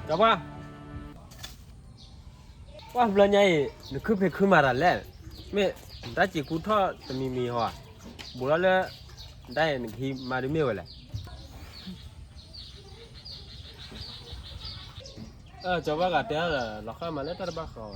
စီၤပှၢ်, ပှၢ်ဘျီညါအံၤ နခုဖံးခုမၤတၢ်လဲၣ်, မ့ၢ်နတၢ်စံးကူထီၣ်တမံၤမံၤဟီဧါ, ဘူးထီၣ်လၢ နတၢ်အံၤနကဟံးမါဒုးမ့ၢ်ဝဲလဲၣ်. စီၤပှၢ်ဂၤတဲဒီး လီၤဃၣ်မးလၢတၢ်တဘၣ်ဃးဘၣ်.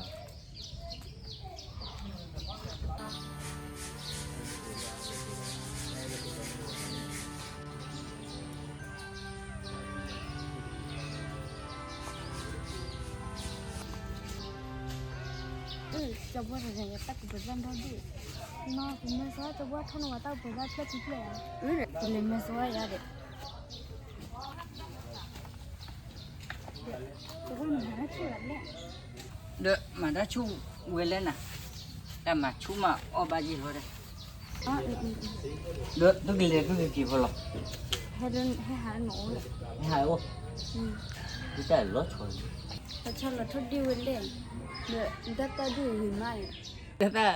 စီၤပှၢ်တဂၤ ယတၢ်ကူပသၣ်ဒီဒူၣ်, နီၢ် ပမ့ၢ်စီၤပှၢ်ထီၣ်န့ၢ်ဝဲတၢ်ကူပသၣ်ဖျၢၣ်ထံဖျၢၣ်ဧါ, ပလဲၤမ့ၢ်စီၤပှၢ်ယါဒီး ဒီးမၤတၢ်ဆူၣ်ဝဲလဲၣ်နၤ, တၢ်မၤဆူၣ်မးအီၣ်ဘၣ်ယံာ်လီၤဒီး, ဒီးသုကလဲၤသုကက့ၤဖဲလီၤ, ဟဲဟးနအိၣ်, ဟဲဟးအိၣ်, တၢ်လီၤဆီ, လီၤဆီလီၤထီၣ်ဒံၣ်ဝဲလဲၣ်, ဒီးတၢ်တၢ်ဒုးဂ့ၤမး, တၢ်တၢ်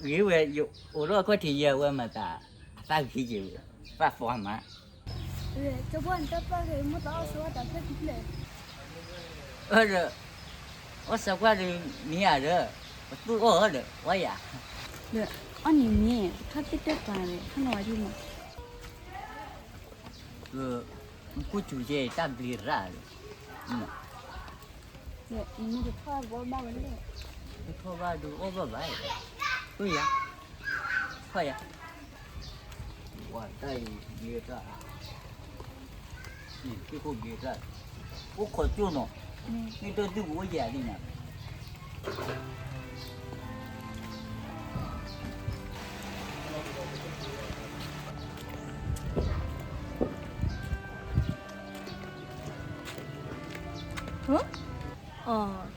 ဂ့ၤဝဲ ယအိၣ်ဒီးအခီၣ်ထံးယဲၢ်ဝဲမၤသး, အသၣ်ဂ့ၤက့ၤဝဲ, ပၢ်ဖီမး စီၤပှၢ်နတၢ်ပာ်ဂ့ၤ မိၢ်သးအီၣ်စီၤပှၢ်တၢ်ဖျၢၣ်ထံဖျၢၣ်, ဒီး အီၣ်စီၤပှၢ်ဒီး မ့ၢ်ဧါဒီး ပသူၣ်အီၣ်ဒီး ဝါယၤ, ဒီးအီၣ်န့ၣ်မ့ၢ် ထီၣ်သ့ၣ်တဲပှၤဒီး ထီၣ်နီၢ်ဝဲဒ်မး, မူခိၣ်စူၤကဲတၢ်ဘျံးရၣ်ဒီး, ဒီးနမ့ၢ်တထီၣ်ဘၣ်ဝဲလဲၣ်, တထီၣ်ဘၣ်ဒီးအီၣ်ဘၣ်ဘၣ်, အၢယၤ, ထီၣ်ယၤ ဝဲတၢ်အံၤဘျ့တၢ်, ဟံၣ်ခိၣ်ဘျ့တၢ်, အိၣ်ခိးကၠိနီၤ, မ့ၢ်တၢ်ဒုၣ်ပအိၣ်ယဲၢ်ဒ်န့ၣ်,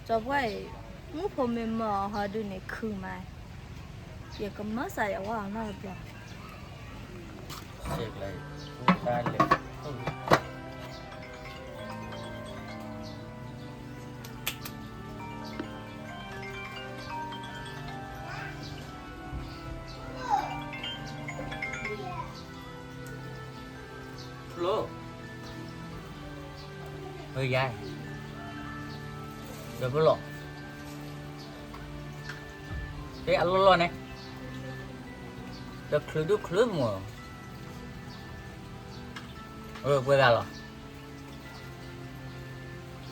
စီၤပှၢ်အံၤ မုၣ်ဖိမ့ၢ်မၢအီၤဟီဒုးန့ၣ်ခုမး, ယကမၢစးယဝဲအီၤနီတဘျီ, ယၤ, ဒီးဖဲလီၤ, တဲအလီၢ်လီၢ်န့ၣ်, ဒီးချုးဒိၣ်ချုးမး, ပှဲၤဂၤလီ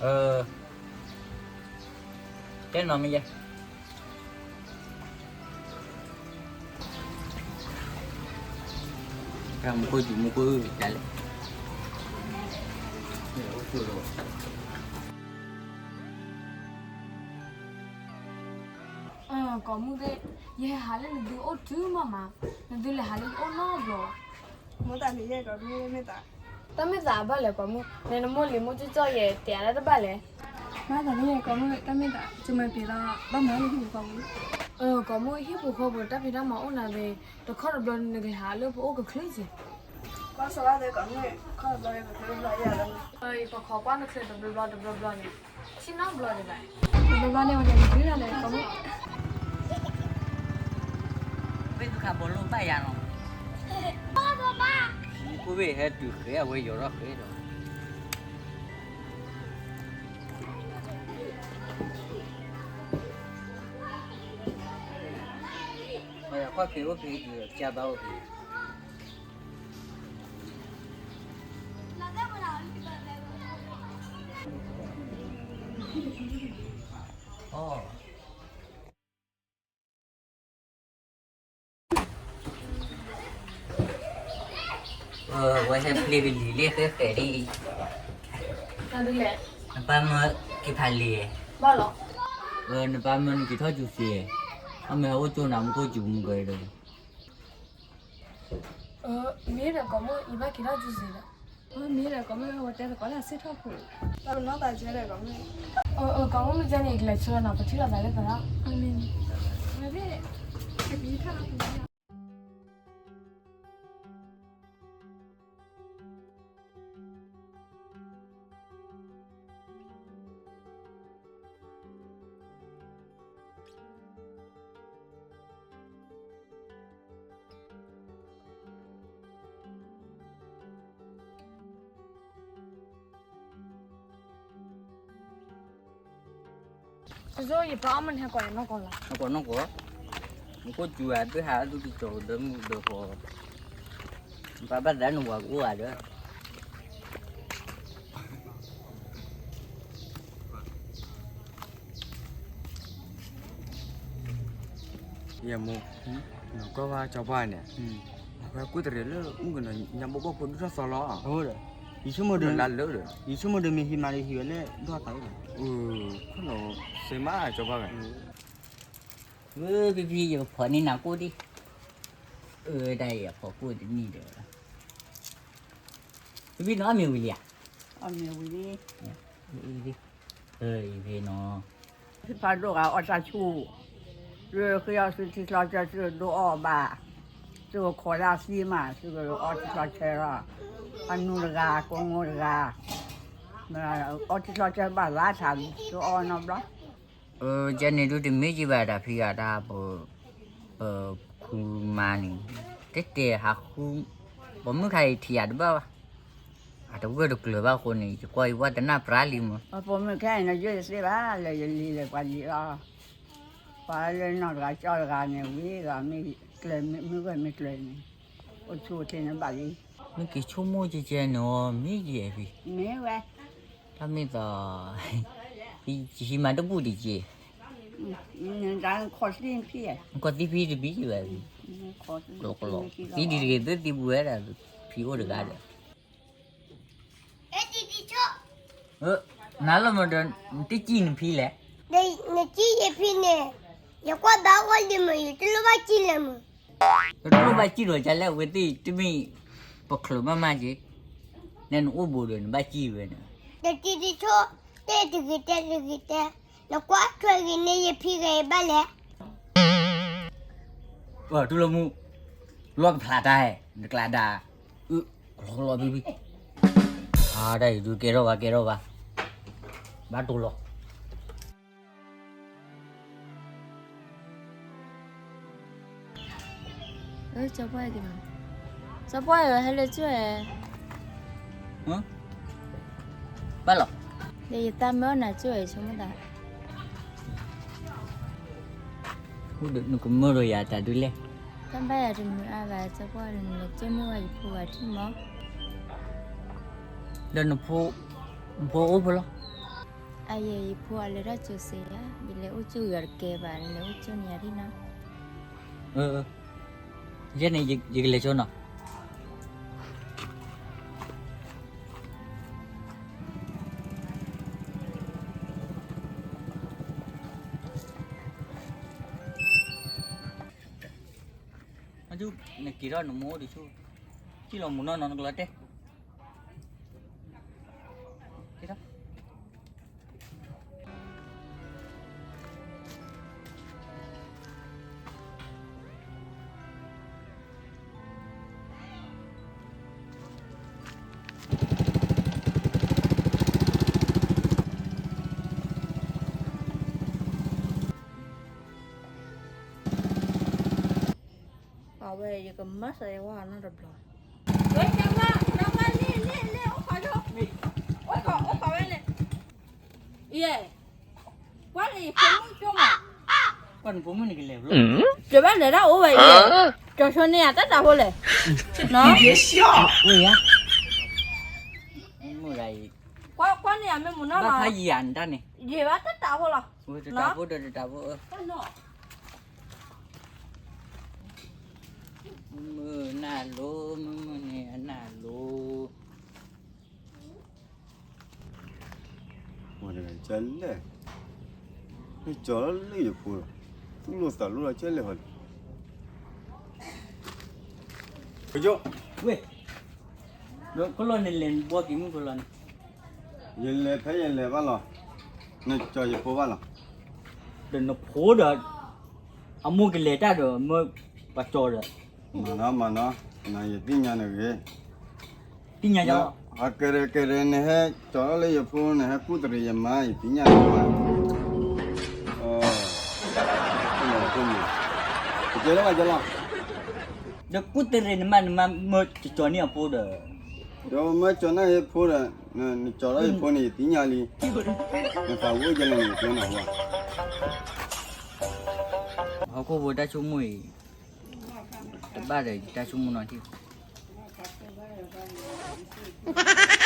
ၤ, တဲနီၤမ့ၢ်ယဲ တၢ်မူခိၣ်စူၤမူခိၣ်ဒ်လဲၣ်, ကိးမုၣ်သ့ၣ်, ယဟဲဟးလၢနသုအိၣ်တုၤမးမး, နသုလဲၤဟးလၢယအိၣ်နီတဘျီဘၣ်, မိၢ်သးန့ၣ်ယဲၢ်ကိးမုၣ်မ့ၢ်သး, တၢ်မ့ၢ်သးဘၣ်လဲၣ်ကိးမုၣ်, နနမိၢ်လံၤမိၢ်ကၠီကၠီယဲၢ်တဲအါတၢ်တဘၣ်လဲၣ်, မ့ၢ်သးန့ၣ်ယဲၢ်ကိးမုၣ် တၢ်မ့ၢ်သး ကမၤပျံၤလီၤ ဘၣ်မၤလၢဟံၣ်ပူၤဃီပူၤ, ကိးမုၣ်ဟံၣ်ပူၤဃီပူၤ တၢ်ဖံးတၢ်မၤအိၣ်နၤသ့ၣ်, တခီတဘျီနကလဲၤဟးလၢပအိၣ်ကချုးက့ၤ, ဘၣ်စီၤဘၣ်သဲကိးမုၣ် ခီတဘျီပခိၣ်တဘျီယဲၢ်လီၤ, ပခိးကွၢ်နချုးတဘျီဘျီတဘျီဘျီန့ၣ်, ဆ့ၣ်နီၤဘျီဒံးဘၣ်, တဘျီဘျီန့ၣ်ဝဲန့ၣ် ကတုၤဒၣ်လဲာ်ကိးမုၣ်, မ့ၢ်သုခးဘီလိဘၣ်ယၤလီၤ, မူခိၣ်ဘ့ၣ်ဟဲတုၤဃဲၤအဝဲယီၤထီၣ်ဃဲၤဒီး ပှၤယၤခီၣ်ဖံးအိၣ်ဖံးက့ၤ ကၢ်ဘါအိၣ်ဖံး, အီ ဝဲဟဲပျ့ၤကလံၤလၢဃဲဃဲဒ်အံၤ, နပၢ်မၢက့ၤဖးလံၤ, နပၢ်မၢနက့ၤထီၣ်စူၤစ့, အမ့ၢ်ဟဲအိၣ်ကၠိနၤမူခိၣ်စူၤမူကဲဒီး, မ့ၢ်ဒီးကိးမုၣ် ယဘၣ်က့ၤထီၣ်စူၤစ့ဒီး, မ့ၢ်ဒီးကိးမုၣ် ဝဲတဲသကိးလၢအဆ့ၣ်ထီၣ်ခိၣ်, တၢ်ပနီၢ်သးကဲဒီးကိးမုၣ်, ကိးမုၣ်မ့ၢ်ကဲန့ၣ် ကလဲၤဆၢလီၤနီၤ ပထံၣ်လိာ်သးလၢသးလီၤ, အမ့ၢ်, ဝဲသ့ၣ်, ကပံထီၣ်လီၤပံထီၣ် ယပၢ်အီၣ်မ့ၢ်နဟဲကိးယၤနီၢ်ကီၢ်လီၤ. နီၢ်ကီၢ်နီၢ်ကီၢ်, နကိၣ်စူၤဧါ သုဟးအသူတကၠီၤဒီးမုၢ်ဒီးဃီ, နပၢ်ဘၣ်သးနဝၤကအိၣ်ဧါဒီး ယမိၢ်, နကွၢ်ဘၣ်စီၤပှၢ်န့ၣ်, အဝဲကူၣ်တရံးလၢမုၢ်ကနီၤညါဘိဘိဖိဒိၣ်ထီၣ်သီလီၤ. ယဆိကမိၣ်ဒီးလၢလၢဒီး, ယဆိကမိၣ်ဒီးမ့ၢ်ဟံးမးဒီးဟံးဝဲလၢဒွၣ်သး, စ့မးစီၤပှၢ်ဂၤ, ဖံဖံယကဖီၣ်န့ၢ်နၤကိၣ်ဒံး, အတၢ်အံၤအဖီၣ်ကိၣ်တနံၣ်ဒီး, ဖံဖံနအီၣ်မ့ၤဝံၤလံဧါ, အီၣ်မ့ၤဝံၤလံ, အံၤနီၤ ဖံဖးဒိၣ်ဂၤအီၣ်တၢ်ဆူၣ်, လၢဃ့အီၣ်သုထံချီဆၢသုဒိၣ်အီၣ်ဘၣ်, သုကခိးဒၣ်သံမး သုကအီၣ်ထံချီဆၢလီၤ, အနူတဂၤ ကိးမိၢ်တဂၤ, အီၣ်ထံချီဆၢဘၣ်သးထးသုအီၣ်နီတဘျီ. ကဲန့ၣ်ဒုးတမ့ၢ်ကံဘၣ်တၢ်ဖံဂၤတၢ် ပခူမါန့ၣ်, တတဲဟးဃု, ပိာ်မုၣ်ခါအံၤထံၣ်ယၤတဘၣ်ဘၣ်, အတဝဲၢ်တကျၢၤဘၣ်အဃိန့ၣ် ယကွၢ်ယဝဲတနၢ်ပြၢလံမး. ပိာ်မုၣ်ခဲအံၤန့ၣ် ယိၣ်တသ့ဘၣ် လၢယလံၤလၢပှၤလံၤလီၤ, ပှၤလၢနီၢ်တဂၤကၠီတဂၤန့ၣ် ဝံၤဂၤမ့ၢ်, မ့ၢ်ဝဲမ့ၢ်ကျၢၤန့ၣ်, အိၣ်ဆူၣ်အိၣ်ချ့န့ၣ်ဘၣ်လံ, မ့ၢ်က့ၤဆိကမိၣ်ကဲကဲန့ၣ်အီၤ မ့ၢ်ယဲၢ်ဖံ, မ့ၢ်ဝဲ, တၢ်မ့ၢ်သီ, ယဟံးမၤတဘူၣ်တက့ၢ်, နခီၣ်သံဖံတဘံဝဲ, ကျိကျိ, သံဒံးတဂ့ၤ သုသံပူၤဝဲဒၣ်, ဖံအိၣ်တဂၤဒီး, နၤလီၤမးဒီး, နတကံၣ်နဖံလဲၣ်, နကံၣ်ယဖံန့ၣ်, ယကွၢ်ဘၣ်ဝဲလံမး ယတလိၣ်ဘၣ်ကံၣ်လဲၣ်မး, တလိၣ်ဘၣ်ကံၣ်ဒီးကလဲၣ် အဝဲသ့ၣ်တမ့ၢ်, ပချုးမးမးက့ၤ, နဲနအိၣ်ဘူးဒီးနဘၣ်ကံၣ်ဝဲန့ၣ်, တကံၣ်တဆိ, တဲတဂ့ၤတဲတဂ့ၤတဲ, နကွၢ်ထွဲဂ့ၤန့ၢ်ယဖံဂ့ၤဘၣ်လဲၣ် တူၢ်လိာ်မုၢ်, လီၢ်ကဖျးတၢ်ဟဲ, နကျးဒါ, အၢ, ကလီကလီဘံဘံ, အါတၢ်အံၤဒုးကဲထီၣ်ဘၣ်ကဲထီၣ်ဘၣ်, ဘၣ်တိၢ်လီၤ. စီၤပှၢ်, စီၤပှၢ်အံၤဟဲလၢကၠိၣ်ဧါ, ဘၣ်လီၤ, ဒီးယသးမ့ၢ်အီၣ်နၤကၠိၣ်ဧါ ယဆိကမိၣ်သး နကမၢဒီးယၤတၢ်ဒုးလဲၣ်, တၢ်ဘၣ်ယၤတမုာ်အါဘၣ် စီၤပှၢ် နကၠိၣ်န့ၢ်ဝဲယဖိဂၤထံၣ်မး, ဒီးနဖိ, နဖိအိၣ်ဖဲလဲၣ်, အယဲၢ် ယဖိအလဲၤထီၣ်ကၠိစ့ၢ်ဧါ, ယလဲၤအိၣ်ကၠိဂၤတကဲဘၣ် နလဲၤအိၣ်ကၠိန့ၣ်ယၤဒ်နီၤ, ယဲန့ၣ် ယကလဲၤကၠိနီၤ. နက့ၤထီၣ်နမိၢ်အိၣ်တဆူၣ်, ထံၣ်လီၤမုၢ်နီၢ်နီၢ်နကလီၤတဲာ်, က့ၤထီၣ်. အဝဲ ယကမၤစၢၤယဝဲနီတဘျီ, ဝဲ အိၣ်ခိးဝဲန့ၣ်, ယဲ, ကွၢ်န့ၣ်ယဖိမုၣ်ကၠိမး, ကွၢ်နဖိမုၣ်န့ၣ်ကလဲၤဘျီ, ကဘၣ်လဲၤဒၣ်အိၣ်ဝဲအံၤ, ကၠီၤဆိန့ၣ်ယၤတၢ်တၢ်ဖိလဲၣ်, ကွၢ်န့ၣ်ယၤမ့ၢ်မုၢ်နီၢ်နီၢ်, ယဘၣ်တၢ်တၢ်ဖိလီၤ, တၢ်ဖိဒီးတၢ်ဖိ, မုၢ်နၢ်လိၤ, မုၢ်မုၢ်န့ၣ်အနၢ်လိၤ. ကလဲၣ်, နကၠီၤလၢယဖိလီၤ, သူၣ်လိာ်သးလိာ်လီၤကဲလဲၣ်ဟီ, ကၠိ, ဝဲ, ဒီးကလီန့ၣ်လဲၤဘှီက့ၤမုၢ်ကလီန့ၣ်, ယလဲၤဖဲယလဲၤဘၣ်လီၤ, နကၠီၤယဖိဘၣ်လီၤ, ဒီးနဖိဒီး အမိၢ်ကလဲၤတၢ်ဒီး မၢပှၤကၠီၤဒီး, မၤနီၤမၤနီၤ, ယသ့ၣ်ညါနဂ့ၤ, သ့ၣ်ညါယၤလီၤ, ကဲရဲကဲရဲ နဟဲကၠီၤလၢယဖိ နဟဲကူၣ်တရံးယမါ ယသ့ၣ်ညါနဂ့ၤ, ကဲလၢဘၣ်ကဲလီၤ, ဒီးကူၣ်တရံးနမါ နမါမၢကၠီၤန့ၢ်အဖိဒီး, ဒီးမၢကၠီၤန့ၢ်ယဖိဒီး, နကၠီၤလၢယဖိန့ၣ် ယသ့ၣ်ညါလံ, နသးဝံၣ်ကဲလၢနကျဲနၤဝဲ, ဟီၣ်ခိၣ်ဖိတၢ်ဆိကမိၣ်အံၤ တဘၣ်ဒီးယတၢ်ဆိကမိၣ်နီတထံၣ်.